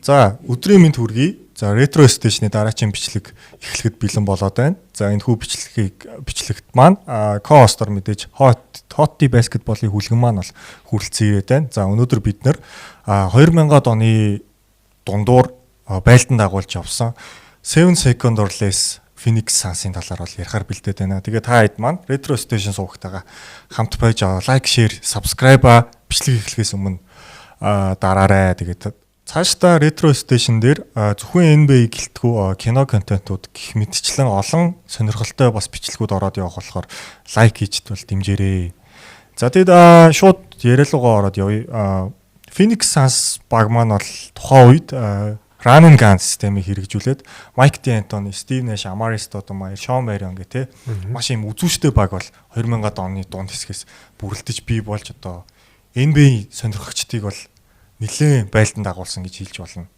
За, өдрийн мэнд хүргэе. За, Retro Station-ы дараагийн бичлэг эхлэхэд бэлэн болоод байна. За, энэ хүү бичлэгт маань co-host-оор мэдээж Hot Hot Basketball-ын хүлгэн маань бол хүрэлцэн ирээд байна. За, өнөөдөр бид нэр 2000-ад оны дундуур байлдан дагуулж явсан 7 second or less Phoenix Suns-ын талаар бол ярихаар бэлдээд байна. Тэгээ та хэд маань Retro Station сувагтайгаа хамт байж like, share, subscribe бичлэг эхлэхээс өмнө дараарай. Тэгээд цаашдаа Retro Station дээр зөвхөн NBA гэлтгүү кино контентууд гэх мэтчлэн олон сонирхолтой бас бичлэгүүд ороод явах болохоор like хийж бол дэмжээрэй. За, тэгээд шууд яриа руугаа ороод явъя. Phoenix Suns баг маань бол тухайн үед run and gun системийг хэрэгжүүлээд Mike D'Antoni, Steve Nash, Amar'e Stoudemire, Shawn Marion гэх те маш юм үзүүштэй баг бол 2000-ад оны дунд хэсгээс бүрэлдэж бий болж одоо NBA сонирхогчдыг бол нэлээд байлдан дагуулсан гэж хэлж болно.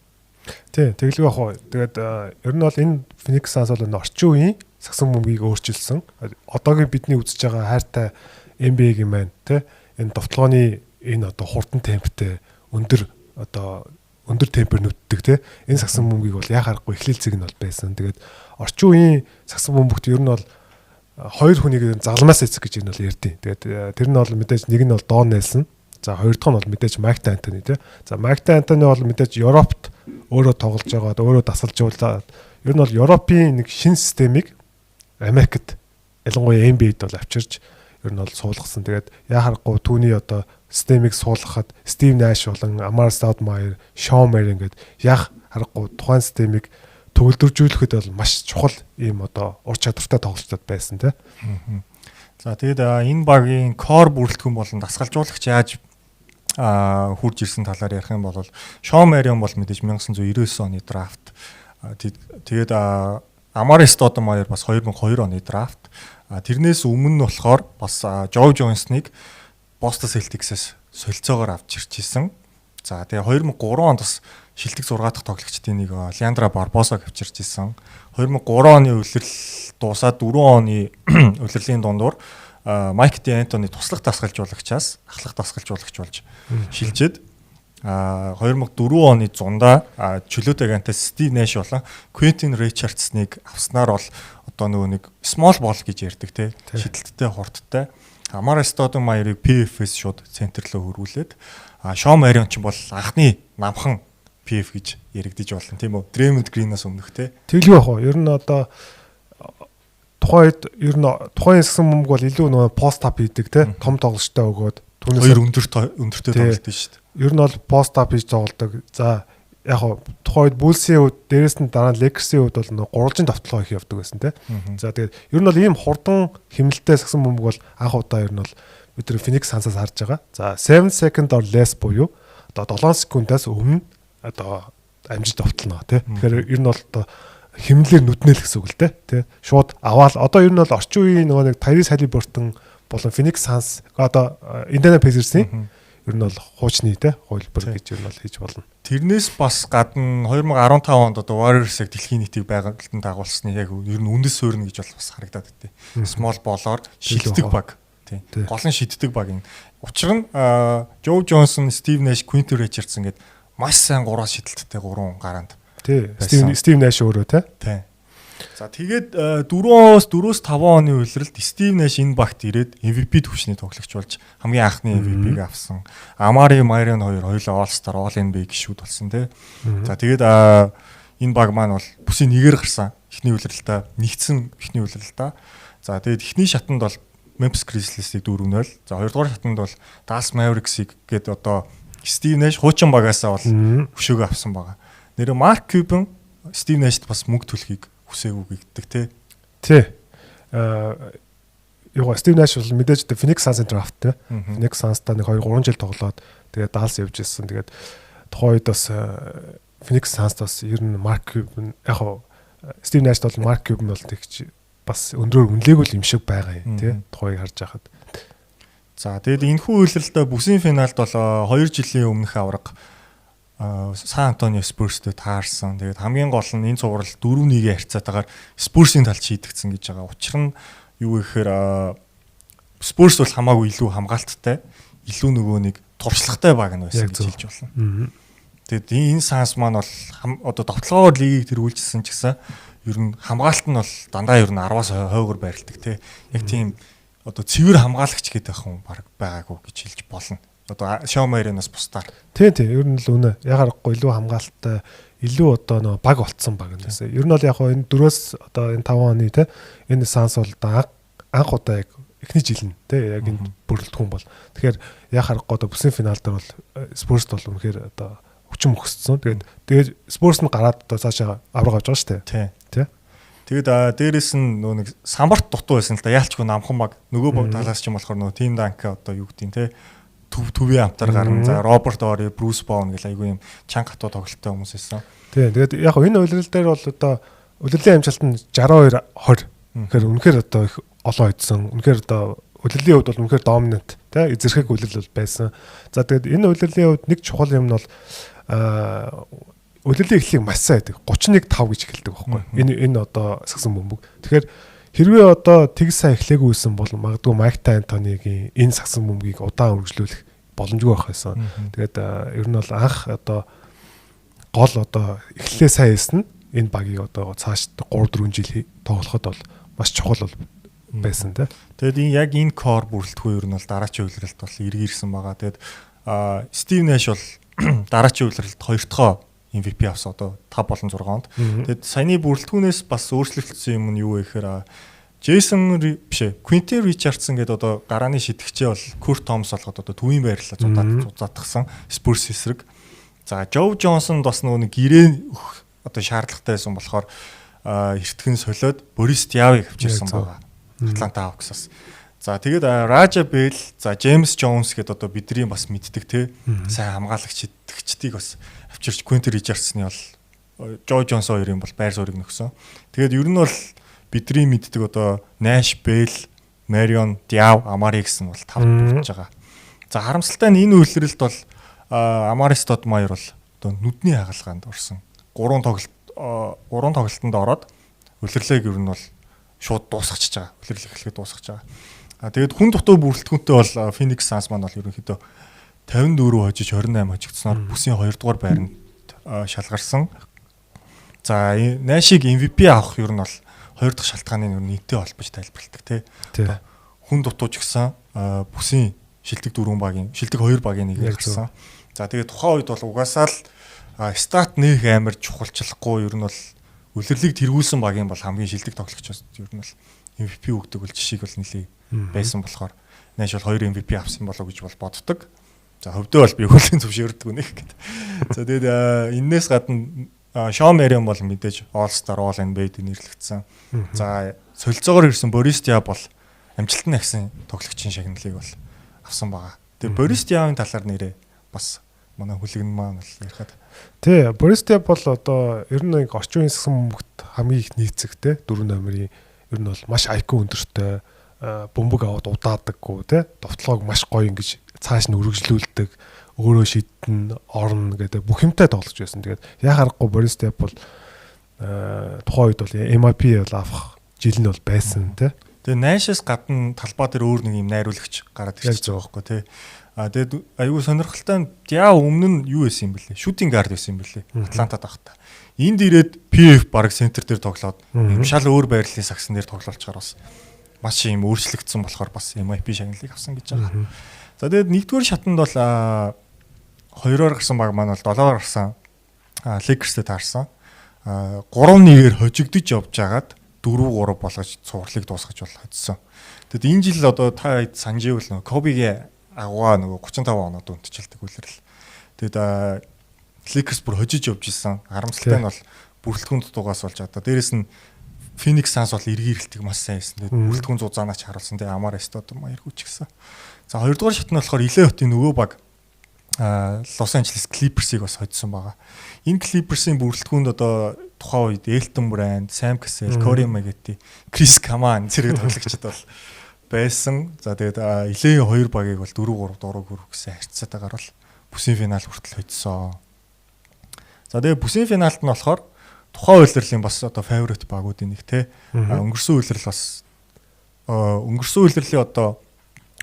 Тий, тэгэлгүй яг хуу. Тэгээд ер нь бол энэ Phoenix Suns бол энэ орчин үеийн сагсан бөмбөгийг өөрчилсөн. Одоогийн бидний үзэж байгаа хайртай NBA-гийн маань тий энэ довтлооны энэ одоо хурдан темптэй, өндөр одоо өндөр темпээр нүддэг тий энэ сагсан бөмбөгийг бол яа харахгүй эхлэл зэг нь бол байсан. Тэгээд орчин үеийн сагсан бөмбөгт ер нь бол хоёр хүнийг загалмаас эцэг гэж энэ бол ярьдیں۔ Тэгээд тэр нь бол мэдээж нэг нь бол Don Nelson. За, хоёр дахь нь бол мэдээж Майк Д'Антони тий. За, Майк Д'Антони бол мэдээж Европт өөрөө тоглож байгаад, өөрөө дасгалжуулаад ер нь бол Европын нэг шин системийг Америкт, ялангуяа NBA-д бол авчирч ер нь бол суулгасан. Тэгээд яа харахгүй түүний одоо системийг суулгахад Стив Нэш болон Амар Стаудмайер, Шон Марион ингээд яах аргагүй тухайн системийг төгөлдржүүлэхэд бол маш чухал ийм одоо ур чадвартай тоглолтод байсан тий. За, тэгээд энэ багийн core бүрэлдэхүүн болон дасгалжуулагч яаж хурж ирсэн талаар ярих юм бол Шон Марион бол мэдээж 1999 оны драфт. Тэгээд Амари Стодемайер бас 2002 оны драфт. Тэрнээс өмнө нь болохоор бас Жо Джонсныг Boston Celtics-ээс солилцоогоор авч ирж исэн. За, тэгээ 2003 онд бас шилдэг 6 дахь тоглогчдын нэг Леандро Барбосог авчирч исэн. 2003 оны улирал дуусаад 4 оны улирлын дундуур Майк Д'Антони туслах дасгалжуулагчаас ахлах дасгалжуулагч болж шилжээд 2004 оны зундаа чөлөөтэй агентаас Стив Нэш болон Квентин Ричардсныг авснаар бол одоо нөгөө нэг small ball гэж ярьдаг те, шидэлттэй, хурдтай Амара Стоденмайерыг PF-с шууд центр рүү хөрвүүлээд Шон Марион ч бол анхны намхан PF гэж яригдж болно, тийм үү? Дреймонд Гринаас өмнөх те. Тэглгүй яг уу. Ер нь одоо тухайн үед ер нь тухайн сагсан бөмбөг бол илүү нөгөө post up хийдэг те, том тоглолттой өгөөд түүнээс хоёр өндөртэй тоглолт шүү дээ. Ер нь бол post up хийж тоглодог. За, яг хоо тухайн үед Bulls-ийн үед, дээрэс нь дараа нь Lakers-ийн үед бол нөгөө гурвалжин довтлогоо их явдаг байсан те. За, тэгээд ер нь бол ийм хурдан хэмнэлттэй сагсан бөмбөг бол анх удаа ер нь бол бид нар Phoenix Suns-аас харж байгаа. За, 7 second or less буюу одоо 7 секундаас өмнө одоо амжиж довтлоно тий. Тэгэхээр ер нь бол одоо хэмнэлээр нүднэ л гэсэн үг л тий. Шууд аваал одоо ер нь бол орчин үеийн нөгөө нэг Tyrese Haliburton болон Phoenix Suns, одоо Indiana Pacers-ийн ер нь бол хуучны те хувилбар гэж ер нь бол хийж болно. Тэрнээс бас гадна 2015 онд одоо Warriors-ыг дэлхийн нийтийг байгуулалтанд дагуулсны яг ер нь үндэс суурна гэж бол бас харагдаад байдیں۔ Small ball-оор шиддэг баг. Тийм. Гол нь шиддэг баг юм. Учир нь Joe Johnson, Steve Nash, Quentin Richardson гээд маш сайн гурван шидэлттэй гурван гараанд. Тий. Стив Нэш өөрөө те. Тий. За, тэгээд 4-өөс 4-өөс 5 оны улиралд Стив Нэш энэ багт ирээд MVP түвшний тоглогч болж хамгийн анхны MVP-г авсан. Амари Марион хоёр хоёулаа All Star, All NBA гишүүд болсон тий. За, тэгээд энэ баг маань бол бүсийн нэгээр гарсан. Эхний улиралдаа, нэгдсэн эхний улиралдаа. За, тэгээд эхний шатанд бол Memphis Grizzlies-ийг 4-0. За, хоёрдугаар шатанд бол Dallas Mavericks-ийг гээд одоо Стив Нэш хуучин багаасаа бол өшөөгөө авсан байгаа. Нэрээ Марк Cuban Стив Нэшт бас мөнгө төлөхийг хүсээгүй гэдэг те. Тий. Юугаа Стив Нэш бол мэдээж Phoenix Suns-ын драфт те. Phoenix Suns-та нэг 2 3 жил тоглоод тэгээд Dallas явж ирсэн. Тэгээд тухайн үед бас Phoenix Suns-д бас ер нь Марк Cuban, яг хав Стив Нэшт бол Марк Cuban бол тэгч бас өндрөөр үнэлээгүй юм шиг байгаа юм тий, тухайг харж байхад. За, тэгээд энэхүү улиралдаа бүсийн финалд бол 2 жилийн өмнөх аварга Сан Антонио Спурстэй таарсан. Тэгээд хамгийн гол нь энэ цуврал 4-1-ийн харьцаатайгаар Спурсийн талд шийдэгдсэн гэж байгаа. Учир нь юу гэхээр Спурс бол хамаагүй илүү хамгаалттай, илүү нөгөө нэг туршлагатай баг нь байсан гэж хэлж болно. Тэгээд энэ Suns маань бол одоо довтлогоор лигийг тэргүүлжсэн ч гэсэн ер нь хамгаалалт нь бол дандаа ер нь 10-аас хойгоор байрладаг тий. Яг тийм одоо цэвэр хамгаалагч гэдэг хүн баг байгаагүй гэж хэлж болно. Одоо Шон Марианаас бусдаар. Тий, тий, ер нь л үнэ. Ягарахгүй илүү хамгаалалттай, илүү одоо нөө баг болцсон баг нэсэ. Ер нь бол яг хоо энэ дөрөөс одоо энэ 5 оны тий энэ Suns бол одоо анх удаа яг эхний жил нь тий яг энэ бүрэлдэхүүн бол. Тэгэхээр яхаарахгүй одоо бүсийн финал дээр бол Spurs бол үнэхээр одоо хүчин мөхссөн. Тэгээд Spurs нь гараад одоо цаашаа авраг авч байгаа шүү дээ. Тий. Тэгээд дээрэс нь нөө нэг самбарт дутуу байсан л да. Яалчгүй намхан баг нөгөө баг талаас ч юм болохоор нөгөө Тим Данк одоо юу гэдгийг те төвийн амтар гарна. За Роберт Ори, Брюс Боун гэл айгүй юм чанга хатуу тоглолттой хүмүүс байсан. Тий. Тэгээд яг энэ улирал дээр бол одоо улирлын амжилт нь 62 20. Тэгэхээр үнэхээр одоо их олон хоцсон. Үнэхээр одоо улирлын хувьд бол үнэхээр доминант тий эзэрхэг улирал бол байсан. За тэгээд энэ улирлын хувьд нэг чухал юм нь бол улирлын эхлэлийг маш сайн байдаг. 31 5 гэж эхэлдэг байхгүй. Энэ одоо сагсан бөмбөг. Тэгэхээр хэрвээ одоо тэг сайн эхлээгүй байсан бол магадгүй Майк Антонигийн энэ сагсан бөмбөгийг удаан үргэлжлүүлэх боломжгүй байх байсан. Тэгээд ер нь бол анх одоо гол одоо эхлэлээ сайн хийсэн нь энэ багийг одоо цааш 3 4 жил тоглоход бол маш чухал бол байсан тий. Тэгээд энэ яг энэ кор бүрэлдэхүүн ер нь бол дараачийн улиралд бол эргэн ирсэн байгаа. Тэгээд Стив Нэш бол дараачийн улиралд хоёр дахь MVP авсан одоо 5 болон 6 онд. Тэгээд саяны бүрэлдэхүүнээс бас өөрчлөгдсөн юм нь юу вэ гэхээр Джейсон биш ээ, Квинтин Ричардсон гэдэг одоо гарааны шитгэгчээ бол Курт Томас болгоод одоо төвийн байрлалаа зузаатгсан Спурс эсрэг. За Жо Джонсон бас нөгөө нэг гэрээ өгөх одоо шаардлагатай байсан болохоор эртгэн солиод Борис Диавыг авчирсан байгаа. Атланта Hawks-аас. За тэгээд Ража Бэл, за Джеймс Джонс гэдэг одоо бидний бас мэддэг те сайн хамгаалагч шитгэгчдийг бас авчирч Квинтин Ричардсны бол Жо Джонсон хоёрын бол байр суурийг нөхсөн. Тэгээд ер нь бол бидний мэддэг одоо Нэш, Бэл, Марион, Диав, Амари гэсэн бол тавд бүрдэж байгаа. За харамсалтай нь энэ үйлрэлд бол Амари Стодмайер бол одоо нүдний хагалгаанд орсон. 3 тоглолтод ороод улирлыг ер нь бол шууд дуусгачихж байгаа. Улирал эхлэхэд дуусгаж байгаа. А тэгээд хүн дутуу бүрэлдэхүүнтэй бол Phoenix Suns маань бол ерөнхийдөө 54 хожиж 28 хожигдсоноор бүсийн 2 дугаар байранд шалгарсан. За Нэшиг MVP авах ер нь бол хоёр дахь шалтгааны ер нь нийтээ холбож тайлбарладаг тий. Хүн дутуу ч гэсэн бүсийн шилдэг дөрвөн багийн шилдэг хоёр багийн нэгээр гарсан. За тэгээд тухайн үед бол угаасаа л стат нэх амар чухалчлахгүй ер нь бол үлрэрлийг тэргүүлсэн багийн бол хамгийн шилдэг тоглогч ер нь бол MVP өгдөг бол жишээг бол нэлээ байсан болохоор Нэш бол 2 MVP авсан болоо гэж бол боддог. За хөвдөө бол би хүлийн зөвшөөрдөг нэх гэдэг. За тэгээд энээс гадна Шон Марион бол мэдээж All Star All NBA-д нэрлэгдсэн. За солилцоогоор ирсэн Борис Диа бол амжилт нь агсан тоглогчийн шагналыг бол авсан байгаа. Тэгээд Борис Диагийн талаар нэрээ бас манай хүлэгэн маань бол ярихад. Тий, Борис Диа бол одоо ер нь нэг орчин үеийн сагсан бөмбөгт хамгийн их нийцэгтэй дөрөв номерын ер нь бол маш IQ өндөртэй, бөмбөг аваад удаадаггүй тий, довтлогоог маш гоё ингэж цааш нь өргөжлүүлдэг, өөрөө шидэн, орно гэдэг бүх юмтай тоглож байсан. Тэгээд яа харахгүй Борис Диа бол тухайн үед бол MIP бол авах жил нь бол байсан тий. Тэгээ Нэшээс гадна талбай дээр өөр нэг юм найруулагч гараад ирчихэж байгаа байхгүй тий. А тэгээд аюу сонирхолтой нь Диа өмнө нь юу байсан юм бэлээ? Шүтинг гард байсан юм бэлээ. Атлантад байхдаа. Энд ирээд PF баг центр дээр тоглоод юм шал өөр байрлалын сагсан дээр тоглолцохоор бас маш юм өөрчлөгдсөн болохоор бас MIP шагналыг авсан гэж байгаа. За тэгээд нэгдүгээр шатанд бол хоёроор гарсан баг маань бол долоогоор гарсан Lakers-тэй таарсан. 3-1-ээр хожигдож явж хагаад 4-3 болгож цувралыг дуусгаж бол хоцсон. Тэгэд энэ жил одоо та санаж ивэл нөгөө Кобигийн агуу нөгөө 35 оноод унтчихдаг үлрэл. Тэгэд Lakers бүр хожиж явж исэн. Харамсалтай нь бол бүрэлдэхүүн дутуугаас болж одоо дээрэс нь Phoenix Suns бол эргэн ирэлтийг маш сайн хийсэн. Тэгээд бүрэлдэхүүн зузаанаач харуулсан. Тэгээ Амар Стодмайер хүч гисэн. За хоёрдугаар шат нь болохоор Илээ хотын нөгөө баг Los Angeles Clippers-ыг бас хоцсон байгаа. Энэ Clippers-ийн бүрэлдэхүүнд одоо тухайн үед Elton Brand, Sam Cassell, Corey Maggette, Chris Kaman зэрэг тоглогчид бол байсан. За тэгээд Илээ хоёр багийг бол 4-3 дуруу гөрөх гэсэн харьцаатайгаар бол бүсийн финал хүртэл хоцсон. За тэгээд бүсийн финалд нь болохоор тухайн улирлын бас одоо favorite багуудын нэг те. Өнгөрсөн улирал бас өнгөрсөн улирлын одоо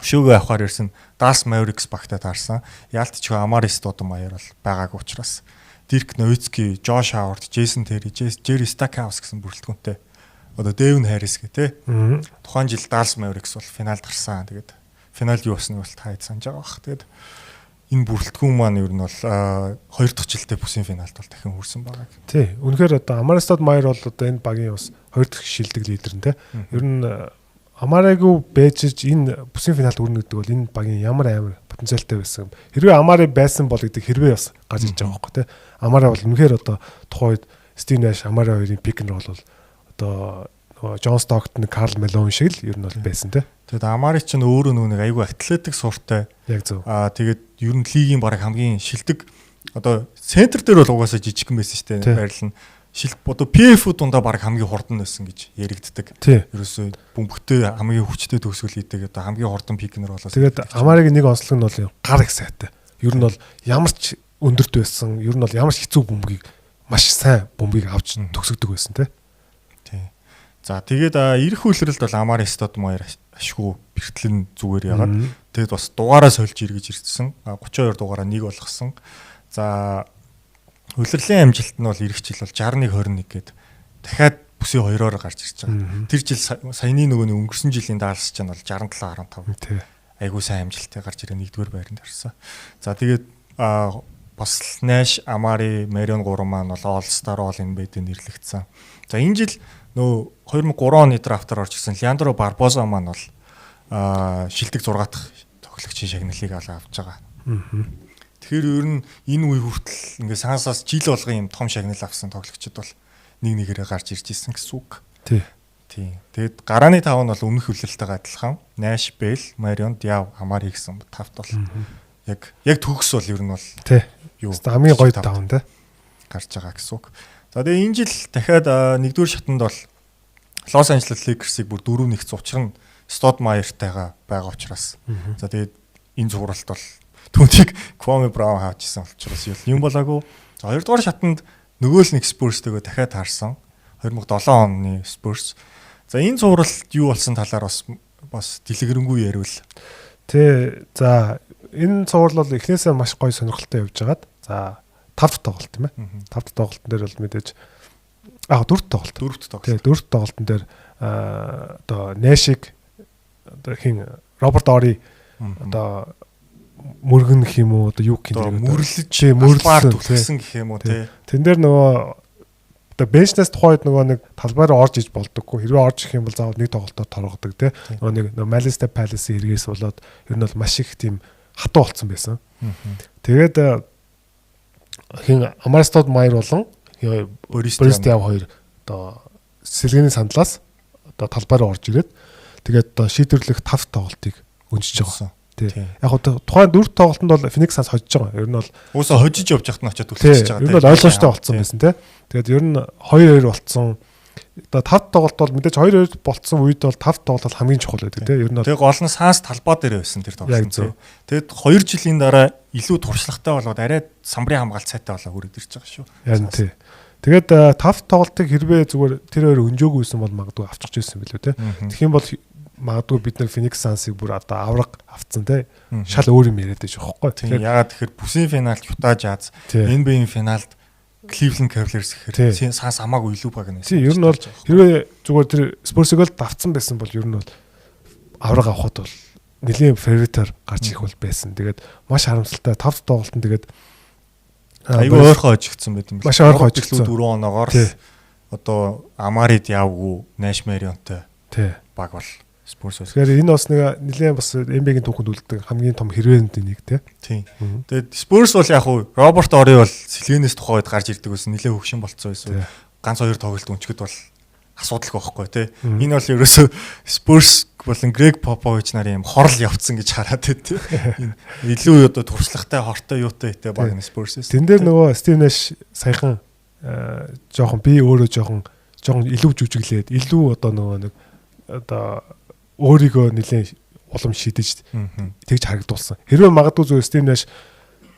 Шүүгээ авахар ирсэн Dallas Mavericks багтаа таарсан. Яалтчгүй Amar'e Stoudemire бол байгаагүй учраас Dirk Nowitzki, Josh Howard, Jason Terry, Jerry Stackhouse гэсэн бүрэлдэхүүнтэй. Одоо Devin Harris гэх те. Тухайн жил Dallas Mavericks бол финалд гарсан. Тэгээд финалд юу болсныг бол та хэд санаж байгаа бах. Тэгээд энэ бүрэлдэхүүн маань ер нь бол хоёр дахь жилдээ бүсийн финалд бол дахин хүрсэн байгаа. Тий. Үнэхээр одоо Amar'e Stoudemire бол одоо энэ багийн бас хоёр дахь шилдэг лидер нь те. Ер нь Амарайгүй байж энэ бүсийн финалд өрнө гэдэг бол энэ багийн ямар амар потенциалтай байсан. Хэрвээ Амари байсан бол гэдэг хэрвээ бас гарч иж байгаа байхгүй тий. Амари бол үнэхээр одоо тухайн үед Стив Нэш, Амари хоёрын pick and roll бол одоо нөгөө Джон Стоктон, Карл Мелон шиг л ер нь бол байсан тий. Тэгэд Амари ч өөрөө нөгөө нэг айгүй athletic сууртай. Яг зөв. Аа тэгээд ер нь лигийн баг хамгийн шилдэг одоо центр дээр бол угаасаа жижигхэн байсан шүү дээ байрлал нь. Шилт одоо PF дундаа баг хамгийн хурдан байсан гэж яригддаг. Ерөөсөө бөмбөгтэй хамгийн хүчтэй төгсгөл хийдэг одоо хамгийн хурдан pick and roll болоос. Тэгээд Амаригийн нэг онцлог нь бол гар их сайтай. Ер нь бол ямар ч өндөрт байсан, ер нь бол ямар ч хэцүү бөмбөгийг маш сайн бөмбөгийг авч төгсгдөг байсан тий. Тий. За тэгээд ирэх үлрэлд бол Amar'e Stoudemire ашгүй бэртлэн зүгээр ягаад тэгээд бас дугаараа сольж эргэж ирсэн. 32 дугаараа нэг болгосон. За улирлын амжилт нь бол ирэх жил бол 61-21 гээд дахиад бүсийн хоёроор гарч ирж байгаа. Тэр жил саяны нөгөө нэг өнгөрсөн жилийн Даллас ч нь бол 67-15. Тий. Айгуу сайн амжилттай гарч ирээ нэгдүгээр байранд орсон. За тэгээд бас Nash, Amari, Marion гурван маань бол All Star All NBA-д нэрлэгдсэн. За энэ жил нөгөө 2003 оны драфтаар орж ирсэн Leandro Barbosa маань бол шилдэг 6 дахь тоглогчийн шагналыг авч байгаа. Тэгэхээр ер нь энэ үе хүртэл ингээ Suns-аас жил болгон юм том шагнал авсан тоглогчид бол нэг нэгээрээ гарч ирж исэн гэсэн үг. Тий. Тий. Тэгээд гарааны тав нь бол өмнөх хүлээлттэйгээ адилхан. Nash, Bell, Marion, Diaw, Amari гэсэн тавт бол яг төгс бол ер нь бол тий. Юу хамгийн гоё тав нь тий гарч байгаа гэсэн үг. За тэгээ энэ жил дахиад нэгдүгээр шатанд бол Los Angeles Lakers-ыг бүр 4-1 учир нь Stoudemire-тайгаа байгаа учраас. За тэгээд энэ зуралт бол түүнийг Kwame Brown хаажсэн учраас юм болоогүй. За хоёрдугаар шатанд нөгөө л нэг Spurs-тэйгөө дахиад таарсан. 2007 оны Spurs. За энэ зуралт юу болсон талаар бас дэлгэрэнгүй яриул. Тэ за энэ цуврал бол эхнээсээ маш гоё сонирхолтой явж байгаад за 5 дахь тоглолт тийм ээ. 5 дахь тоглолтын дээр бол мэдээж 4 дахь тоглолт. 4 дахь тоглолт. Тэ 4 дахь тоглолтын дээр одоо Нэшиг одоо хин Роберт Ори одоо мөргөн гэх юм уу одоо юу гэх юм мөрлөж мөрлөөр түлхсэн гэх юм уу тий. Тэн дээр нөгөө одоо бенчнээс тухайд нөгөө нэг талбай руу орж иж болдоггүй. Хэрвээ орж ирэх юм бол заавал нэг тоглолтоор торгодог тий. Нөгөө нэг Malista Palace-ийн хэрэгээс болоод ер нь бол маш их тийм хатуу болцсон байсан. Тэгээд хин Amar'e Stoudemire болон Boris Diaw хоёр одоо сэлгээний сандлаас одоо талбай руу орж ирээд тэгээд одоо шийдвэрлэх 5 тоглолтыг өнжиж байгаа. Тий. Яг хөө тухайн 4 тоглолтод бол Phoenix Suns хожиж байгаа. Ер нь бол уусаа хожиж явж байхад нь очиод үлдчихэж байгаа. Ер нь бол ойлгомжтой болцсон байсан тий. Тэгээд ер нь 2-2 болцсон. Одоо 5 тоглолт бол мэдээж 2-2 болцсон үед бол 5 тоглолт бол хамгийн чухал байдаг тий. Ер нь тэгээ гол нь Suns талбай дээр байсан тэр тоглолт. Тэгээд 2 жилийн дараа илүү туршлагатай болоод арай самбарын хамгаалт сайтай болоо хүрээд ирж байгаа шүү. Яг тий. Тэгээд 5 тоглолтыг хэрвээ зүгээр тэр хоёр өнжөөгүй байсан бол магадгүй авчих байсан билүү тий. Тэгэх юм бол магадгүй бид нар Phoenix Suns-ыг бүр одоо авраг авцсан те. Шал өөр юм яриад байж байгаа байхгүй. Тэгэхээр ягаад тэгэхээр бүсийн финалд Utah Jazz, NBA-ийн финалд Cleveland Cavaliers гэхээр Suns хамаагүй илүү баг нэ. Тийм ер нь бол хэрвээ зүгээр тэр Spurs-ыг л давцсан байсан бол ер нь бол авраг авахд бол нэлийн фаворитаар гарч ирэх бол байсан. Тэгээд маш харамсалтай 5 тоглолтод тэгээд айгүй ойрхон хожигдсан байт юм байна. Маш ойрхон хожигдсан. 4 оноогоор одоо Амарид явгүй Nash Marion-тай баг бол Spurs. Тэгэхээр энэ бас нэг нэлээд бас NBA-гийн түүхэнд үлддэг хамгийн том хэрвээнд нэг тий. Тийм. Тэгээд Spurs бол яг хуу Роберт Ори бол сэлгэнээс тухайн үед гарч ирдэг байсан. Нэлээд хөгшин болцсон байсан. Ганц хоёр тоглолт өнчгöd бол асуудалгүй байхгүй тий. Энэ бол ерөөсөө Spurs болон Грег Попович нарын юм хорл явцсан гэж хараад байт тий. Энэ илүү одоо туршлагатай хортой юутай ихтэй баг нь Spurs-с. Тэн дээр нөгөө Стив Нэш саяхан жоохон би өөрөө жоохон илүү жүжиглээд илүү одоо нөгөө нэг одоо өөрийгөө нэлээд улам шидэж тэгж харагдуулсан. Хэрвээ магадгүй зүгээр Стив Нэш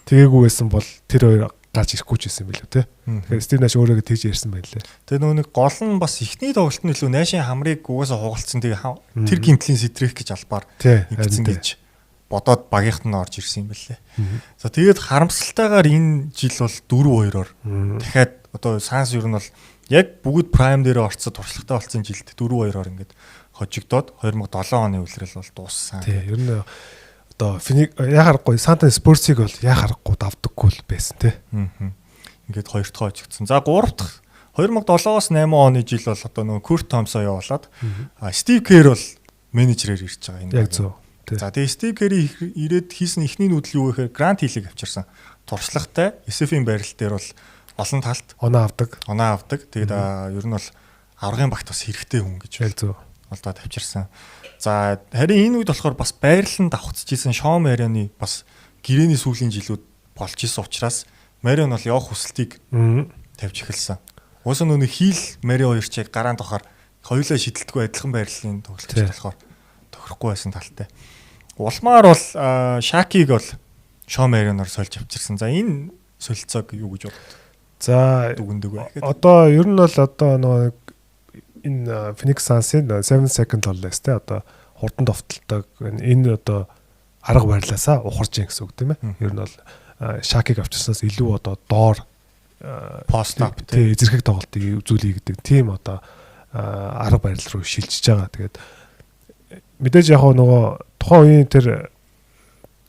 тэгээгүй байсан бол тэр хоёр гарч ирэхгүй ч байсан билүү те. Тэгэхээр Стив Наш өөрөөгөө тэгж ярьсан байна лээ. Тэгээ нөгөө нэг гол нь бас эхний тоглолт нь илүү Нашийн хамрыг угаасаа хугалцсан, тэгээ тэр гимтлийн сэтрэх гэж албаар ингэсэн гэж бодоод багийнхт нь орж ирсэн юм байна лээ. За, тэгээд харамсалтайгаар энэ жил бол 4-2-оор дахиад одоо Санс ер нь бол яг бүгд prime дээр орцсон, туршлагатай болсон жилд 4-2-оор ингээд хожигдоод 2007 оны улирал бол дууссан. Тий, ер нь одоо Феник яа харахгүй Санта Спурсыг бол яа харахгүй давдаггүй л байсан тий. Ингээд хоёр дахь хожигдсон. За, гурав дахь 2007-оос 8 оны жил бол одоо нөгөө Курт Томсоо явуулаад Стив Кер бол менежерээр ирж байгаа энэ. Яг зөв. За, тэгээ Стив Керри ирээд хийсэн эхний нүүдэл юу гэхээр Грант Хиллийг авчирсан. Туршлагатай SF-ийн байрал дээр бол олон талт оноо авдаг. Оноо авдаг. Тэгээд ер нь бол аврагын багт бас хэрэгтэй хүн гэж Яг зөв. олдоод авчирсан. За, харин энэ үед болохоор бас байрлал нь давхцаж исэн Шон Марионы бас гэрээний сүүлийн жилүүд болж исэн учраас Марион бол явах хүсэлтийг тавьж эхэлсэн. Уусаа нүг Хил Марион хоёр ч яг гараанд тохоор хоёулаа шидэлтгүй адилхан байрлалын тоглогч болохоор тохирохгүй байсан талтай. Улмаар бол Шакиг бол Шон Марионоор сольж авчирсан. За, энэ солилцоог юу гэж боддог? За, дүгндэг вэ? Одоо ер нь бол одоо нөгөө энэ Phoenix Suns-ын 7 second or less те, одоо хурдан довтолдог энэ одоо арга барилаасаа ухарж ийн гэсэн үг, тийм ээ. Ер нь бол Шакиг авчирсанаас илүү одоо доор post up тий, эзэрхэг тоглолтыг үзүүлье гэдэг тийм одоо арга барил руу шилжиж байгаа. Тэгээд мэдээж яг нөгөө тухайн үеийн тэр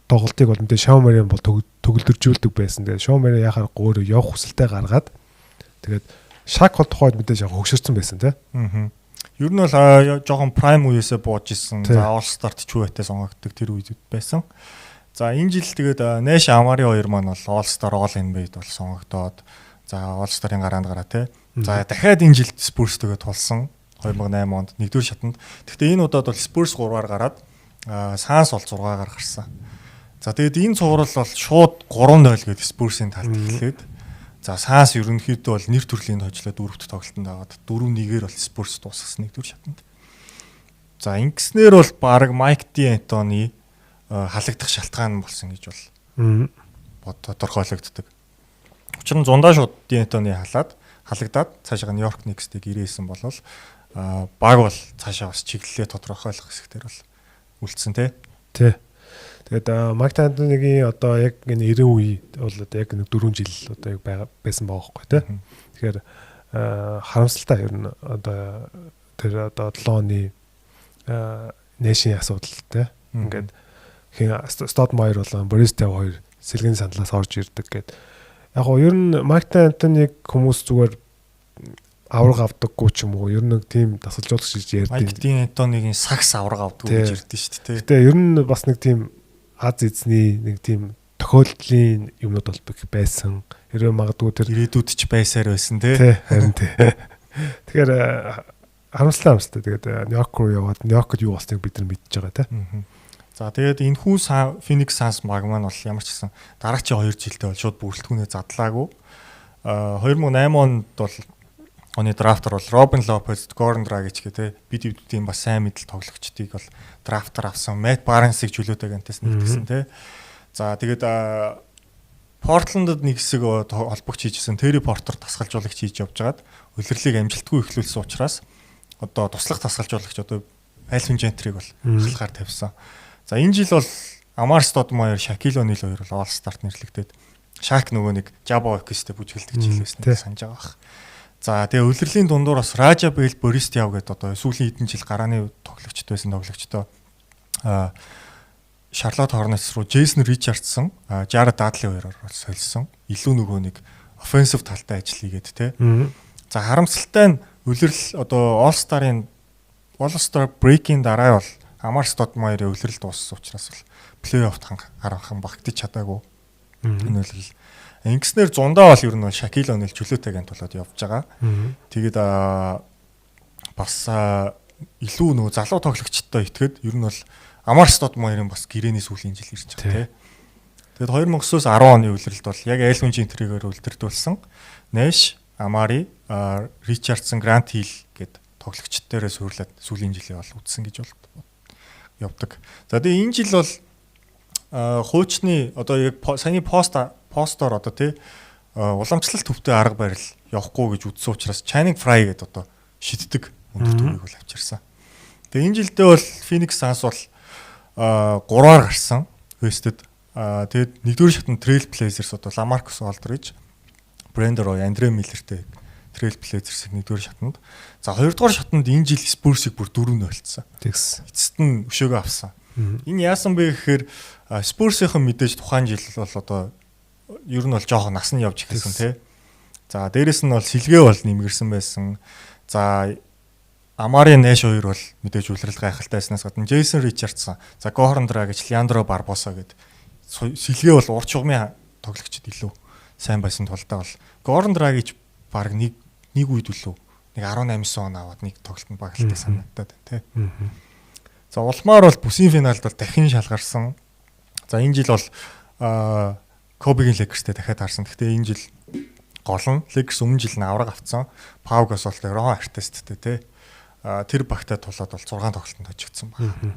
тоглолтыг бол мэдээж Шон Марион бол төгөлдржүүлдэг байсан. Тэгээд Шон Марион яхаар өөрөө явах хүсэлтэй гаргаад, тэгээд Шак бол тухайд мэдээж яг хөгшөрсөн байсан тий. Аа. Ер нь бол жоохон prime үеэсээ бууж исэн. За, All Star-т чүүэтэй сонгогддог тэр үед байсан. За, энэ жил тэгээд Нэш, Амари хоёр маань бол All Star, All NBA-д бол сонгогдоод, за, All Star-ын гараанд гараа те. За, дахиад энэ жилд Spurs тэгээд тулсан 2008 онд нэгдүгээр шатанд. Гэхдээ энэ удаад бол Spurs 3-аар гараад, Suns бол 6-аар гарсан. За, тэгээд энэ цуврал бол шууд 3-0 гээд Spurs-ийн талд эхлээд, за, Suns ерөнхийдөө бол нэр төрлийн хожлоо дөрөвт тоглолтод аваад 4-1-ээр бол Spurs дуусгасан нэгдүгээр шатанд. За, ингэснээр бол баг Майк Д Антони халагдах шалтгаан болсон гэж бол бод тодорхойлогддог. Учир нь зундаа шууд Д Антони халаад халагдаад цаашаа Нью-Йорк Knicks-ийг ирээсэн бол баг бол цаашаа бас чиглэлээ тодорхойлох хэсэгтэр бол үлдсэн те. Тий. Тэгээд Майк Антонигийн одоо яг энэ 90 үе бол одоо яг нэг 4 жил одоо яг байсан байгаа байхгүй тий. Тэгэхээр харамсалтай ер нь одоо тэр одоо 7 оны Нэшийн асуудал тий. Ингээд хин Стодмайер болон Борис Тев хоёр сэлгэн сандлаас орж ирдэг гэд. Яг гоо ер нь Майк Антониг хүмүүс зүгээр авраг авдаггүй ч юм уу, ер нь нэг тийм дасгалжуулагч гэж ярьдаг. Майк Антонигийн сагс авраг авдаггүй гэж ярьдэн шүү дээ. Гэтэ ер нь бас нэг тийм аз эзний нэг тийм тохиолдлын юмнууд бол байсан. Хэрвээ магадгүй тэр ирээдүйд ч байсаар байсан тий. Тий, харин тий. Тэгэхээр харамсалтай, харамсалтай. Тэгээд Нью-Йорк руу яваад Нью-Йоркод юу болсныг бид нар мэдж байгаа тий. За, тэгээд энэ хүү Phoenix Suns баг маань бол ямар ч гэсэн дараачийн 2 жилдээ бол шууд бүрэлдэхүүнээ задлаагүй. 2008 онд бол оны драфтер бол Робин Лопес, Горан Драгич гэх те бид эвдүүдийн бас сайн мэдэл тоглогчдыг бол драфтер авсан. Мэтт Барнсыг чөлөөтэй агентээс нэгтгсэн те. За, тэгээд Портландд нэг хэсэг холбогч хийжсэн Терри Портер тасгалжуулагч хийж явж байгаад улирлыг амжилтгүй эхлүүлсэн учраас одоо туслах тасгалжуулагч одоо Альвин Джентрийг бол халахаар тавьсан. За, энэ жил бол Амар Стодмайер, Шакил О'Нил хоёр бол All Star-т нэрлэгдээд, Шак нөгөө нэг Jabba Okis-тэй бүжгэлдэг жил байсан санаж байгаа бах. За, тэгээ улирлын дундуур бас Ража Бэл, Борис Яв гэдэг одоо сүүлийн хэдэн жил гарааны тоглогчд байсан тоглогчдоо Шарлот Хорнетс руу Джейсон Ричардсон, Жаред Дадли хоёроор бол солисон. Илүү нөгөө нэг offensive талтай ажил хийгээд те. За, харамсалтай нь улирал одоо All Star-ын All Star break-ийн дараа бол Амар Стодмайерын улирал дууссан учраас бол плей-оффт харанхан багтаж чадаагүй. Энэ улирал. Ингэснээр зундаа бол ер нь бол Шакил О'Нил чөлөөтэй агент болоод явж байгаа. Тэгээд бас илүү нөгөө залуу тоглогчдод итгэхэд ер нь бол Амар Стодмайерын бас гэрээний сүүлийн жил ирж байгаа тий. Тэгээд 2009-оос 10 оны улиралд бол яг Элвин Джентригээр үлдэрдүүлсэн Нэш, Амари, Ричардсон, Грант Хилл гэд тоглогчд дээрээ суурлаад сүүлийн жилээ бол үтсэн гэж бол явдаг. За, тэгээ энэ жил бол хуучны одоо яг саяны постоор одоо тий Уламжлалт төвтэй арга барил явахгүй гэж үзсэн учраас Channing Frye гэдэг одоо шиддэг өндөр төвийг бол авчирсан. Тэгээ энэ жилдээ бол Phoenix Suns бол 3-аар гарсан West-д. Тэгээд нэгдүгээр шатнд Trail Blazers одоо LaMarcus Aldridge, Brandon Roy, Andre Miller-тэй Trail Blazers-ийг нэгдүгээр шатанд. За, хоёрдугаар шатанд энэ жил Spurs-ыг бүр 4-0 олцсон. Тэгс. Эцэст нь өшөөгөө авсан. Энэ яасан бэ гэхээр Spurs-ийн мэдээж тухайн жил бол одоо ер нь бол жоохон нас нь явж эхэлсэн, тий. За, дээрэс нь бол сэлгээ бол нэмгэрсэн байсан. За, Амари Нэш хоёр бол мэдээж үлрэл гайхалтай байснаас гадна Джейсон Ричардсон, за Горан Драгич, Леандро Барбоса гэд сэлгээ бол урт шугамын тоглогчид илүү сайн байсан тулдаа бол Горан Драгич баг нэг нэг үед үлээ нэг 18 он аваад нэг тоглолтод багталтай санагдаад байна, тий. За, улмаар бол бүсийн финалд бол дахин шалгарсан. За, энэ жил бол Кобигийн Lakers-тэй дахиад харсан. Гэхдээ энэ жил гол нь Lakers өмнө жил нь авраг авцсан. Pau Gasol-тэй, Ron Artest-тэй, тий. Тэр багтай тулаад бол 6 тоглолтод хожигдсон байна.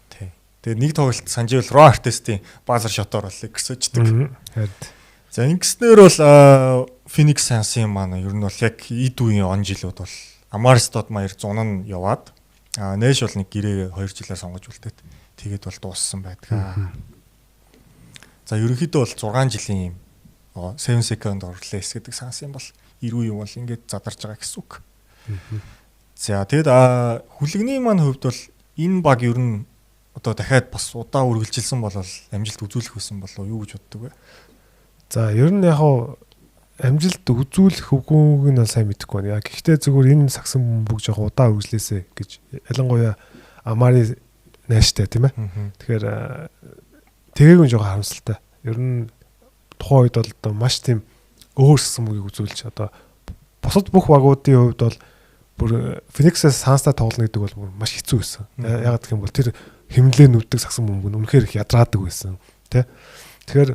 Тий. Тэгээ нэг тоглолт санжиул Ron Artest-ийн buzzer shot-оор бол Lakers хождог. Харин. За, ингэснээр бол Phoenix Suns-ын маань ер нь бол яг эд үеийн он жилүүд бол Amar'e Stoudemire зун нь яваад, Нэш бол нэг гэрээ 2 жилээр сонгож үлдээд тэгээд бол дууссан байдаг. За, ерөнхийдөө бол 6 жилийн юм 7 second or less гэдэг Suns-ын бол 90 юм бол ингээд задарч байгаа гэсэн үг. За, тэгэд хүлэгний маань хувьд бол энэ баг ер нь одоо дахиад бас удаа үргэлжилсэн бол амжилт үзүүлэх байсан болов юу гэж боддог вэ? За, ер нь яг хуу амжилт үзүүлэх үгүйг нь бол сайн мэдэхгүй байна. Гэхдээ зүгээр энэ сагсан бөмбөг жоох удаа үргэлжлээсэй гэж, ялангуяа Амари Нэштэй, тийм ээ. Тэгэхээр тэгээгүй нь жоохон харамсалтай. Ер нь тухайн үед бол одоо маш тийм өөр сагсан бөмбөгийг үзүүлж, одоо бусад бүх багуудын хувьд бол бүр Phoenix-ээс Suns-тай тоглоно гэдэг бол бүр маш хэцүү байсан. Ягаад гэх юм бол тэр хэмнэлээ нүддэг сагсан бөмбөг нь үнэхээр их ядраадаг байсан. Тэ. Тэгэхээр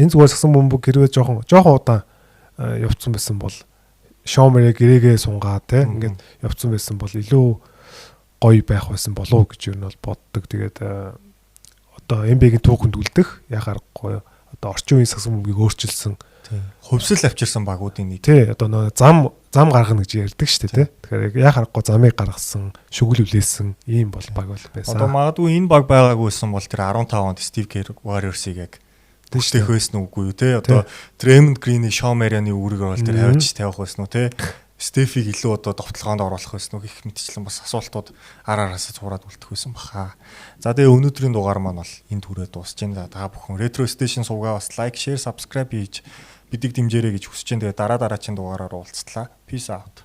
энэ зүгээр сагсан бөмбөг хэрвээ жоохон жоохон удаан явцсан байсан бол Шомерэ гэрээгээ сунгаа, тэ, ингээд явцсан байсан бол илүү гоё байх байсан болов уу гэж ер нь бол боддог. Тэгээд одоо NBA-гийн түүхэнд үлдэх яг аргагүй одоо орчин үеийн сагсан бөмбөгийг өөрчилсөн Хувьсэл авчирсан багуудын нэг. Тий, одоо нөө зам зам гаргана гэж ярьдаг шүү дээ, тий. Тэгэхээр яг аргагүй замыг гаргасан, шүгэл үлээсэн ийм бол баг бол байсан. Одоо магадгүй энэ баг байгаагүйсэн бол тэр 15 онд Steve Kerr Warriors-ыг яг бүтээх байсан үгүй юу, те. Одоо Draymond Green-ийг Shawn Marion-ы үүргээр бол тэр хавьж тавих байсан уу, те. Стефиг илүү одоо довтлогоонд оруулах байсан уу гэх мэтчлэн бас асуултууд ар араасаа цуураад үлдэх байсан баха. За, тэгээ өнөөдрийн дугаар маань бол энэ түрээ дуусч байна. Та бүхэн Retro Station сувгаа бас like, share, subscribe хийж бидийг дэмжээрэй гэж хүсэж байна. Тэгээ дараа дараагийн дугаараар уулзтлаа. Peace out.